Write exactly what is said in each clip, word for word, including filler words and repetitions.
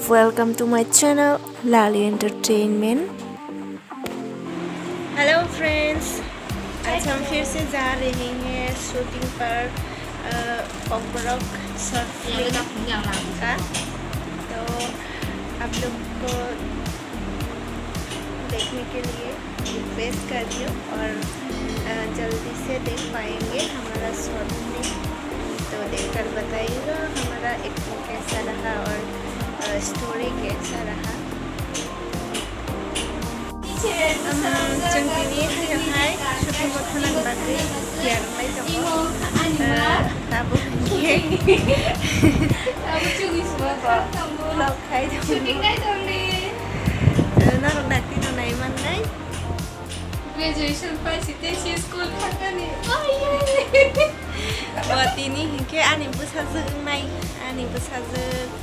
Welcome to my channel, Lali Entertainment. Hello friends, आज हम फिर से जा रहे हैं शूटिंग पर, अ, कॉकबरॉक शॉर्ट फिल्म का। तो आप लोग को देखने के लिए रिक्वेस्ट कर रही हूँ और, अ, जल्दी से देख पाएंगे हमारा शॉर्ट फिल्म। तो देखकर बताइएगा हमारा एक्टिंग कैसा रहा और, अ, स्टोरी कैसा रहा। Ang chwng tini hai hai shooting bothana bagwi tiyar wngnai tongo. Tabuk hinkhe vlog khai tongo. Norok dakti no nai mannai. Graduation pai si tei si school thangkani. Bo tini hinkhe ani bwsajwk wngnai, ani bwsajwk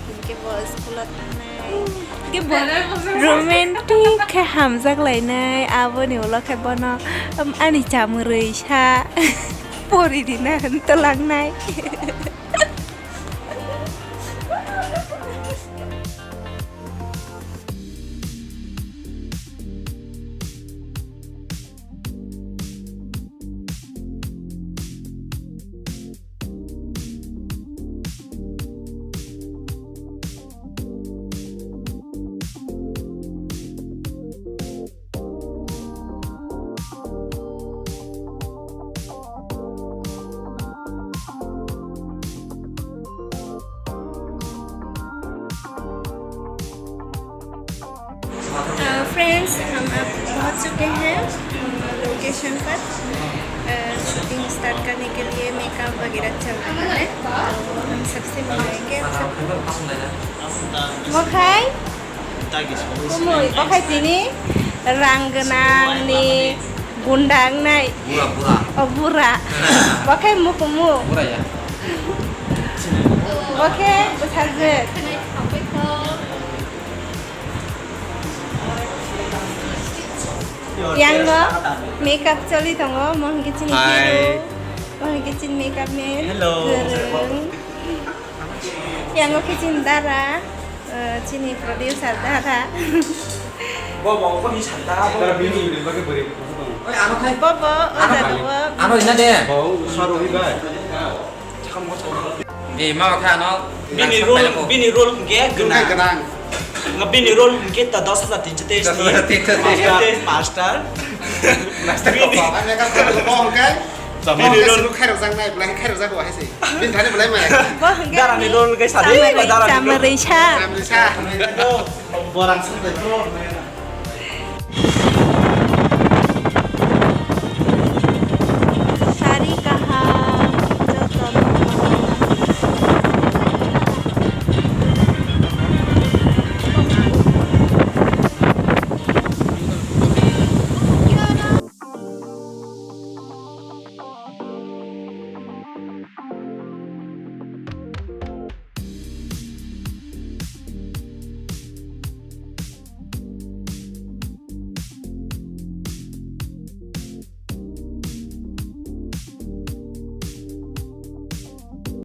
hinkhe bo school o thangnai. Hinkhe bo romantic khe hamjak lainai, aboni ulo khe bono, um, ani chamwrwi sa pori rina hwn twlangnai. अ, फ्रेंड्स, हम अब पहुंच चुके हैं, अम, लोकेशन पर। अ, shooting start करने के लिए मेकअप वगैरह चल रहा है, तो हम सबसे मिलाएंगे आप सबको। Mokhai? Kumui, bo khai tini rang gwnangni gunda wngnai. Bura, bura. O bura. Bo khai mukumu. Bura ya. Bo khe bwsajwk. Yang no makeup choli tongo, mo hwnkhe chini hero, mo hwnkhe chini makeup man. Hello. Kwrwng. Yang o khe chini dara, eh, chini producer dara. Bo, bo, bo ni santa, bo. Bo, bo, o jaga o. Ano ina de. Bo, sorry, bai. Eh, ma kha no. Bini role, bini role hwnkhe gwnang. Gwnang. Nga bini role hwnkhe ta dos hajar tinso teis ni. Dos hajar tinso teis. Master. Master. Bini role. Bini role khairok jak nai, belai khairok jak bo hai se. Bini thani belai ma. Dara ni role khe sadi, dara ni role. Chamrisa. Chamrisa. Borang sung bai bro.